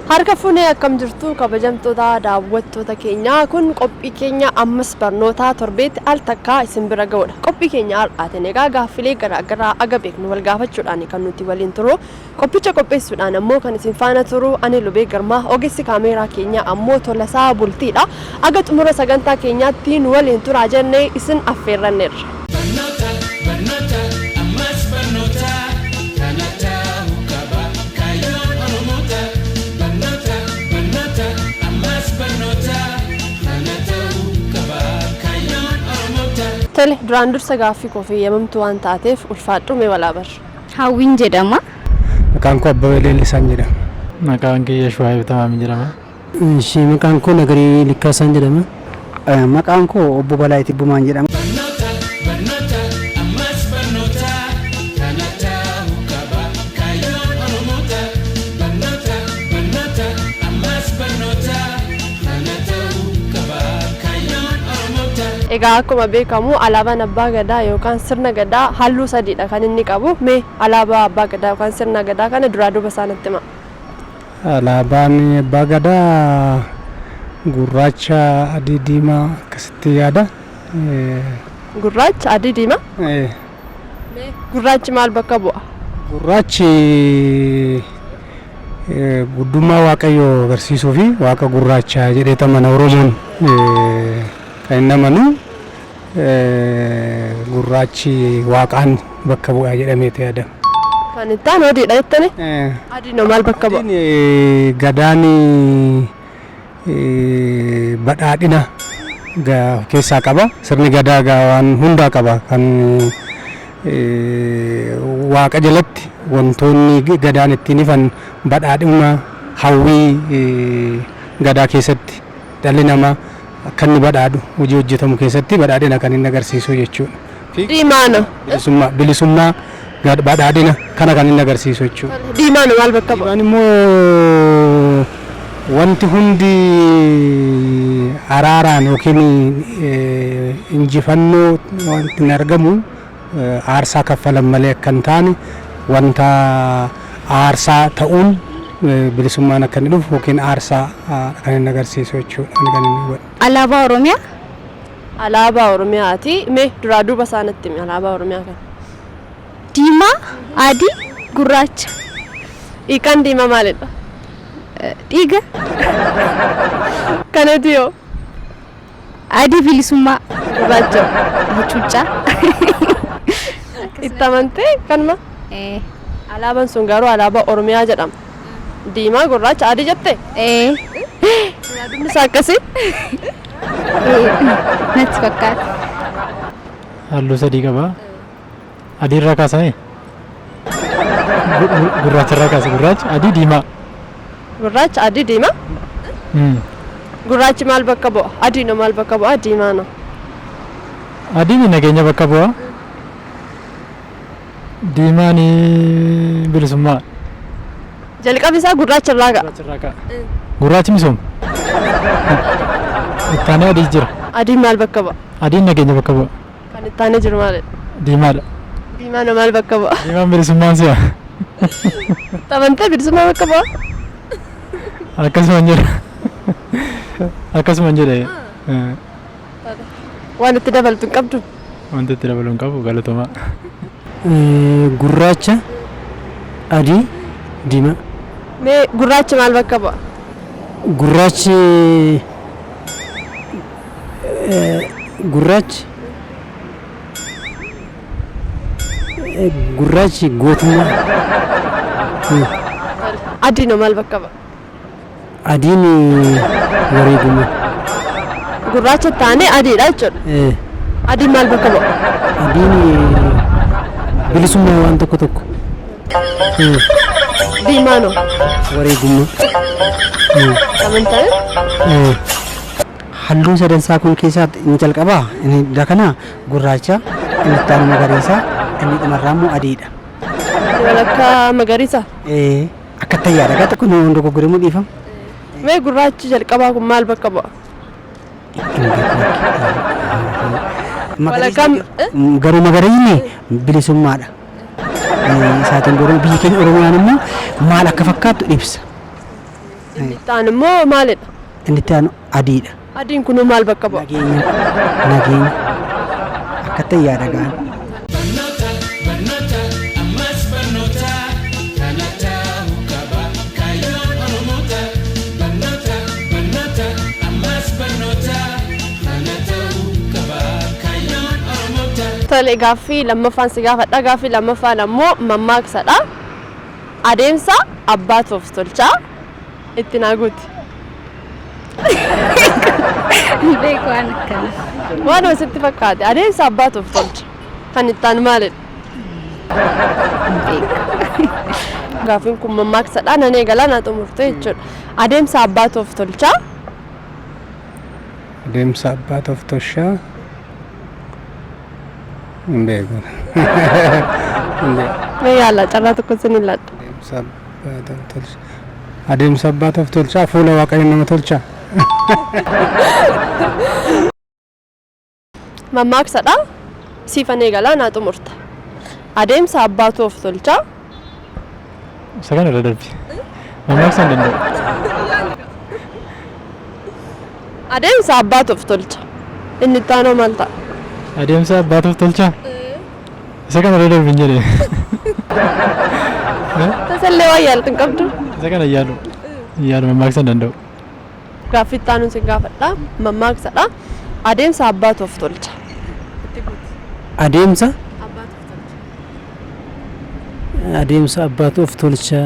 Harka fuunee akkam jirtu kabajamtoota daawwattoota keenyaa kun qophii keenya ammas barnootaa torbeetti al takkaa isin bira ga'udha. Qophii keenya har'aatiin egaa gaaffilee garaagaraa aga beeknu wal gaafachuudhaan kan nuti waliin turru. Qophicha qopheessuudhaan ammoo kan isin faana turu ani Lubee Girmaa ogeessi kaameeraa keenyaa ammoo Tolasaa Bultiidha. Aga xumura sagantaa keenyaatti nu waliin turaa jennee isin affeerranneerra. Barnoota, barnoota, ammas barnoota, kana ta'uu qaba kaayyoon Oromoota. Barnoota, barnoota, ammas barnoota, kana ta'uu qaba kaayyoon Oromoota. Tole duraan dursa gaaffii koo eeyyamamtuu waan taateef ulfaadhu mee walaa barra. Hawwiin jedhama. Maqaan koo Abbabee Leellisaan jedhama. Maqaan kiyya Shuwaayib Tamaam jedhama. Ishii maqaan koo Nagarii Likkaasaan jedhama. Maqaan koo Obbo Balaa Itibbumaan jedhama. Barnoota, barnoota, ammas barnoota, kana ta'uu qaba kaayyoon Oromoota. Barnoota, barnoota, ammas barnoota, kana ta'uu qaba kaayyoon Oromoota. Egaa akkuma beekamu alaabaan abbaa gadaa yookaan sirna gadaa halluu sadiidha kan inni qabu. Mee alaabaa abbaa gadaa yookaan sirna gadaa kana duraa duuba isaa natti himaa. Alaabaan abbaa gadaa gurraacha, adii, diimaa akkasitti yaada. Gurraacha, adii, diimaa. Gurraachi maal bakka bu'a? Gurraachi guddummaa Waaqayyoo agarsiisuu fi waaqa gurraacha jedhee amana Oromoon kan inni amanu gurraachi waaqaan bakka bu'a jedhameeti yaadama. Kan itti aanu adiidha jettani? Adiin hoo maal bakka bu'a? Adiin gadaan badhaadhina of keessaa qaba. Sirni gadaa egaa waan hundaa qaba. Kan waaqa jalatti wantoonni gadaan ittiin ifan badhaadhina hawwii gadaa keessatti dhalli namaa akka inni badhaadhu hojii hojjetamu keessatti badhaadhina kan inni agarsiisu jechuudha. Fi Diimaana. bilisummaa bilisummaa badhaadhina kana kan inni agarsiisu jechuudha. Diimaana maal bakka bu'a? Diimaan immoo wanti hundi araaraan yookiin injifannoo wanti hin argamu aarsaa kaffalan malee akka hin taane wanta aarsaa ta'uun bilisummaan akka inni dhufu yookiin aarsaa kan inni agarsiisu jechuudha. Ani kan inni hubadhu. Alaabaa Oromiyaa. Alaabaa Oromiyaati. Mee duraa duuba isaa natti himi alaabaa Oromiyaa kana. Diimaa, adii, gurraacha. Hiikaan diimaa maalidha? Dhiiga. Kan adii hoo? Adii bilisummaa. Gurraacha. Hacuuccaa. Itti amantee kanuma? Alaabaan sun garuu alaabaa Oromiyaa jedhama. Diimaa, gurraacha, adii jettee? Ee. Duraa duubni isaa akkasii? Natti fakkaata. Halluu sadii qaba. Adii irraa kaasame? Gurraacha irraa kaase. Gurraacha, adii, diimaa. Gurraacha, adii, diimaa. Gurraachi maal bakka bu'a? Adiin maal bakka bu'a? Diimaan hoo? Adiin nageenya bakka bu'a. Diimaan bilisummaa. Jalqabi isaa gurraacha irraa ka'a. Gurraacha irraa ka'a. Gurraachi misooma. Itti aanee adii jira. Adiin maal bakka bu'a? Adiin nageenya bakka bu'a. Kan itti aanee jiru maalidha? Diimaadha. Diimaan maal bakka bu'a? Diimaan bilisummaan si'a. Itti amantee bilisummaa bakka bu'a? Akkasuman jedha. Akkasuman jedhe. Waan itti dabaltu hin qabdu? Wanti itti dabalu hin qabu galatoomaa. Gurraacha, adii, diimaa. Mee gurraachi maal bakka bu'a? Gurraachi gurraachi gurraachi gootummaa. Adiin hoo maal bakka bu'a? Adiin wareegama. Gurraacha itti aanee adiidha jechuudha. Adiin maal bakka bu'a? Adiin bilisummaa waan tokko tokko. Diimaan hoo? Wareegummaa. Amantaa? Halluun sadansaa kun keessaa inni jalqabaa inni dakana gurraacha, inni itti aanu magariisa, inni dhumarraa immoo adiidha. Walakkaa magariisa. Akka tayyaadha. Gaafa kun waan dogoggoree immoo dhiifama. Mee gurraachi jalqabaa kun maal bakka bu'a? Magariisni garuu magariisni bilisummaadha. Isaatiin garuu biyyi keenya Oromiyaan immoo maal akka fakkaattu ibsa. Inni itti aanu immoo maalidha? Inni itti aanu adiidha. Adiin kun maal bakka bu'a? Nageenya. Nageenya. Akka ta'e yaada ga'an. Barnoota, barnoota, ammas barnoota. Kana ta'uu qaba kaayyoon Oromoota. Barnoota, barnoota, ammas barnoota. Kana ta'uu qaba kaayyoon Oromoota. Tole, gaaffii lammaffaan si gaafadha. Gaaffii lammaffaan ammoo mammaaksadha. Adeemsa abbaatu of tolchaa itti naa guuti. Beeku waan akkana. Waanuma sitti fakkaate, adeemsa abbaatu of tolcha. Kan itti aanu maalidha? Beeku. Gaaffiin kun mammaaksadha. Nan eegalaa, naa xumurte jechuudha. Adeemsa abbaatu of tolchaa. Adeemsa abbaatu of tolchaa. Hin beeku. Hin beeku. Mee yaala, carraa tokko sin hin laadha. Adeemsa abbaatu of tolchaa. Adeemsa abbaatu of tolchaa, fuula Waaqayyo nama tolchaa. Mammaaksadha. Siifan eegalaa, naa xumurta. Adeemsa abbaatu of tolchaa. Isa kana irra darbi. Mammaaksa hin danda'u. Adeemsa abbaatu of tolcha. Inni itti aanu maal ta'a? Adeemsa abbaatu of tolchaa? Isa kana irra darbi hin jedhe. Tasallee waan yaaltu hin qabdu. Isa kana yaalu. Yaalu, mammaaksa hin danda'u. Gaaffii itti aanuun sin gaafadha. Mammaaksadha. Adeemsa abbaatu of tolcha. Adeemsa adeemsa abbaatu of tolcha.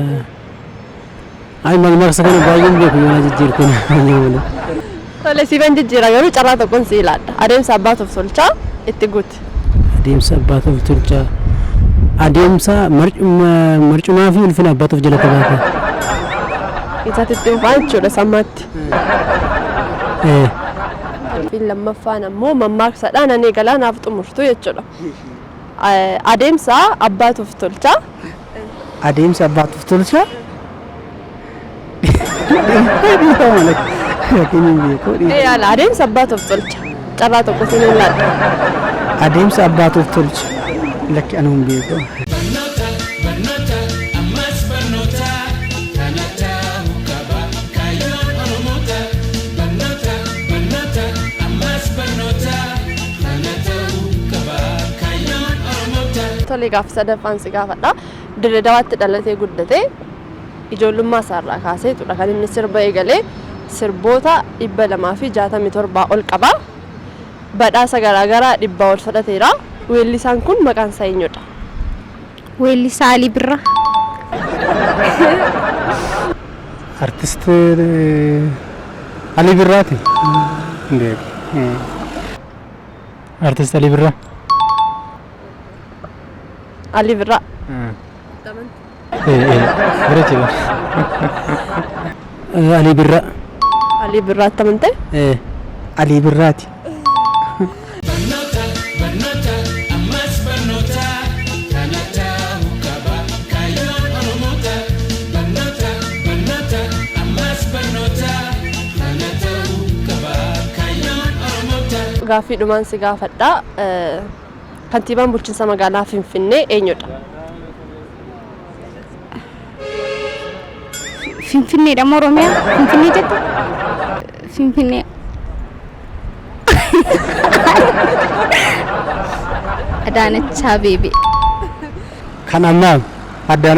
Ay, mammaaksa kana baay'een beeku, yoo na jijjiirte malee. Tole, siifan jijjiira, garuu carraa tokkoon si ilaadha. Adeemsa abbaatu of tolchaa itti guuti. Adeemsa abbaatu of tolcha. Adeemsa marcumaa fi ulfina abbaatu of jalatti baata. Isaatti itti fufaa jechuudha sammaatti. Eh. Gaaffiin lammaffaan ammoo mammaaksadha. Nan eegalaa, naaf xumurtu jechuudha. Adeemsa abbaatu of tolcha. Adeemsa abbaatu of tolcha. Dhiifama, lakkiin hin beeku. Mee yaala, adeemsa abbaatu of tolcha. Carraa tokko sin hin laadha. Adeemsa abbaatu of tolcha. Lakki, anuu hin beeku. Barnoota, barnoota, ammas barnoota. Kana ta'uu qaba kaayyoon Oromoota. Barnoota, barnoota, ammas barnoota. Kana ta'uu qaba kaayyoon Oromoota. Tole, gaaffii sadaffaan si gaafadha. Dirree Dawaatti dhalatee guddate. Ijoollummaa isaarraa kaaseetudha kan inni sirba eegalee, sirboota 267 ol qaba. Badhaasa garaagaraa 100 ol fudhateera. Weellisaan kun maqaan isaa eenyudha? Weellisaa Alii Birraa. Artist Alii Birraati. Hin beeku. Artist Alii Birraa. Alii Birraa. Ee ee bareechidha. Alii Birraa. Alii Birraatti amantee? Eh. Alii Birraati. Barnoota, barnoota, ammas barnoota. Kana ta'uu qaba kaayyoon Oromoota. Barnoota, barnoota, ammas barnoota. Kana ta'uu qaba kaayyoon Oromoota. Gaaffii dhumaan si gaafadha. Kantiibaan bulchiinsa magaalaa Finfinnee eenyudha? Finfinneedha moo Oromiyaa? Finfinnee jette? Finfinnee. Adaanach Abeebee. Kan ammaa adda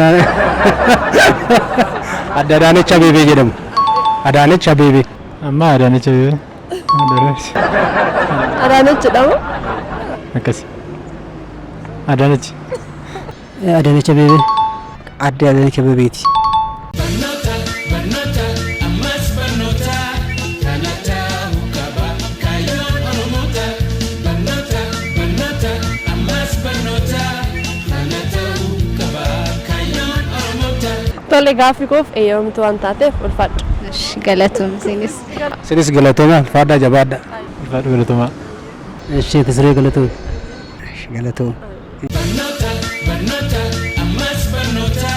Adaanech Abeebee jedhamu. Adaanech Abeebee. Amma Adaanech Abeebee. Adaanech jedhamu? Akkasi. Adaanech. Adaanech Abeebee. Adde Adaanech Abeebeeti. Barnoota, barnoota, ammas barnoota. Kana ta'uu qaba kaayyoon Oromoota. Barnoota, barnoota, ammas barnoota. Kana ta'uu qaba kaayyoon Oromoota. Tole, gaaffii koof eeyyamamtuu waan taateef ulfaadhu. Galatoom isinis. Isinis galatooma, ulfaadhaa, jabaadhaa. Ulfaadhu, galatoomaa. Ishee Tisiree, galatoom. Galatoom. Barnoota, barnoota, ammas barnoota.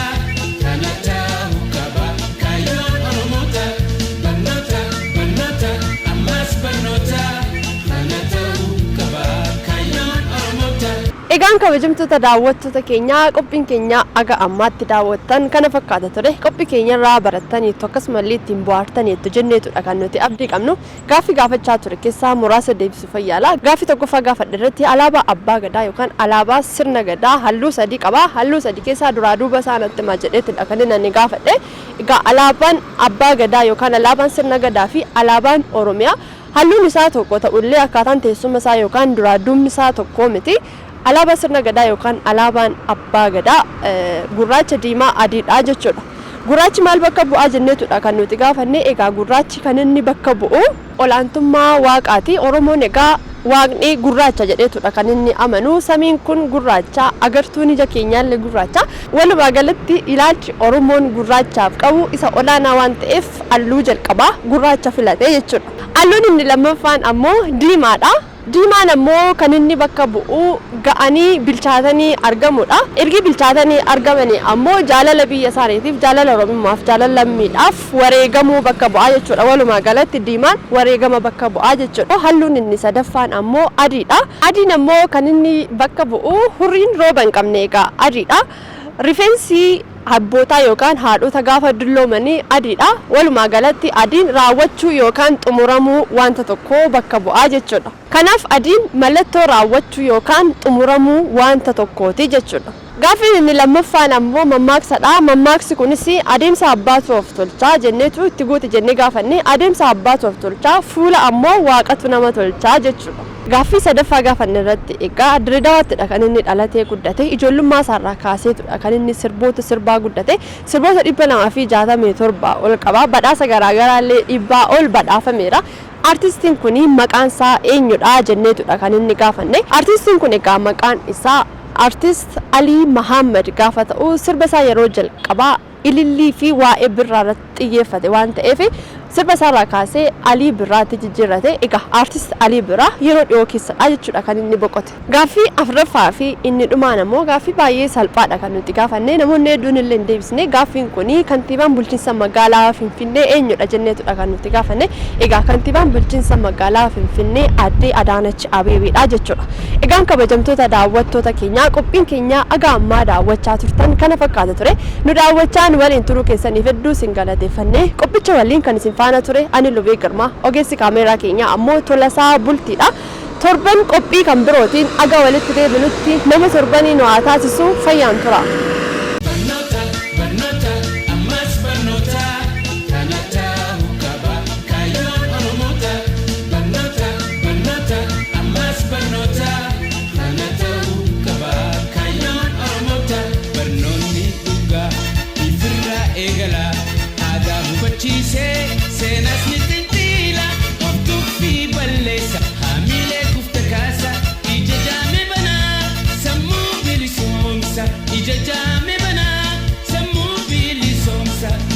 Kana ta'uu qaba kaayyoon Oromoota. Barnoota, barnoota, ammas barnoota. Kana ta'uu qaba kaayyoon Oromoota. Egaa Egaan kabajamtoota daawwattoota keenyaa, qophiin keenya aga ammaatti daawwattan kana fakkaata ture. Qophii keenya irraa barattaniittu, akkasumallee ittiin bohaartaniittu jenneetudha kan nuti abdii qabnu. Gaaffii gaafachaa ture keessaa muraasa deebisuuf yaala. Gaaffii tokkoffaa gaafadhe irratti alaabaa abbaa gadaa yookaan alaabaa sirna gadaa halluu sadii qaba. Halluu sadii keessaa duraa duuba isaa natti himaa jedheetidha kan inni ani gaafadhe. Egaa alaabaan abbaa gadaa yookaan alaabaan sirna gadaa fi alaabaan Oromiyaa halluun isaa tokko ta'ullee akkaataan teessuma isaa yookaan duraa duubni isaa tokko miti. Alaabaa sirna gadaa yookaan alaabaan abbaa gadaa gurraacha, diimaa, adiidha jechuudha. Gurraachi maal bakka bu'aa jenneetudha kan nuti gaafanne. Egaa gurraachi kan inni bakka bu'u olaantummaa waaqaati. Oromoon egaa waaqni gurraacha jedheetudha kan inni amanu. Samiin kun gurraacha, agartuun ija keenyaallee gurraacha. Walumaa galatti ilaalchi Oromoon gurraachaaf qabu isa olaanaa waan ta'eef halluu jalqabaa gurraacha filate jechuudha. Halluun inni lammaffaan ammoo diimaadha. Diimaan ammoo kan inni bakka bu'u ga'anii bilchaatanii argamudha. Ergi bilchaatanii argamanii ammoo jaalala biyya isaaniitiif, jaalala Oromummaaf, jaalala lammiidhaaf wareegamuu bakka bu'aa jechuudha. Walumaa galatti diimaan wareegama bakka bu'aa jechuudha. Halluun inni sadaffaan ammoo adiidha. Adiin ammoo kan inni bakka bu'u hurriin rooba hin qabne egaa adiidha. Rifeensi abbootaa yookaan haadhota gaafa dulloomanii adiidha. Walumaa galatti adiin raawwachuu yookaan xumuramuu wanta tokkoo bakka bu'aa jechuudha. Kanaaf adiin mallattoo raawwachuu yookaan xumuramuu wanta tokkooti jechuudha. Gaaffiin inni lammaffaan ammoo mammaaksadha. Mammaaksi kunis adeemsa abbaatu of tolchaa jenneetu itti guute jennee gaafanne. Adeemsa abbaatu of tolchaa, fuula ammoo waaqatu nama tolchaa jechuudha. Gaaffii sadaffaa gaafanne irratti egaa Dirreedawaattidha kan inni dhalatee guddate. Ijoollummaa isaarraa kaaseetudha kan inni sirboota sirbaa guddate. Sirboota 267 ol qaba. Badhaasa garaagaraallee 100 ol badhaafameera. Artistiin kun maqaan isaa eenyudha jenneetudha kan inni gaafanne. Artistiin kun egaa maqaan isaa Artist Alii Mahammad gaafa ta'u, sirba isaa yeroo jalqabaa ilillii fi waa'ee birraa irratti xiyyeeffate waan ta'eef sirba isaarraa kaasee Alii Birraatti jijjiirrate. Egaa Artist Alii Birraa yeroo dhiyoo keessadha jechuudha kan inni boqote. Gaaffii afuraffaa fi inni dhumaan ammoo gaaffii baay'ee salphaadha kan nuti gaafanne, namoonni hedduun illee hin deebisne. Gaaffiin kun kantiibaan bulchiinsa magaalaa Finfinnee eenyudha jenneetudha kan nuti gaafanne. Egaa kantiibaan bulchiinsa magaalaa Finfinnee Aadde Adaanach Abeebeedha jechuudha. Egaan kabajamtoota daawwattoota keenyaa, qophiin keenya aga ammaa daawwachaa turtan kana fakkaata ture. Nu daawwachaa nu waliin turuu keessaniif hedduu isin galateeffanne. Qophicha waliin kan isin faana ture ani Lubee Girmaa, ogeessi kaameeraa keenyaa ammoo Tolasaa Bultiidha. Torban qophii kan birootiin aga walitti deebinutti nama torbanii nu haa taasisu, fayyaan tura.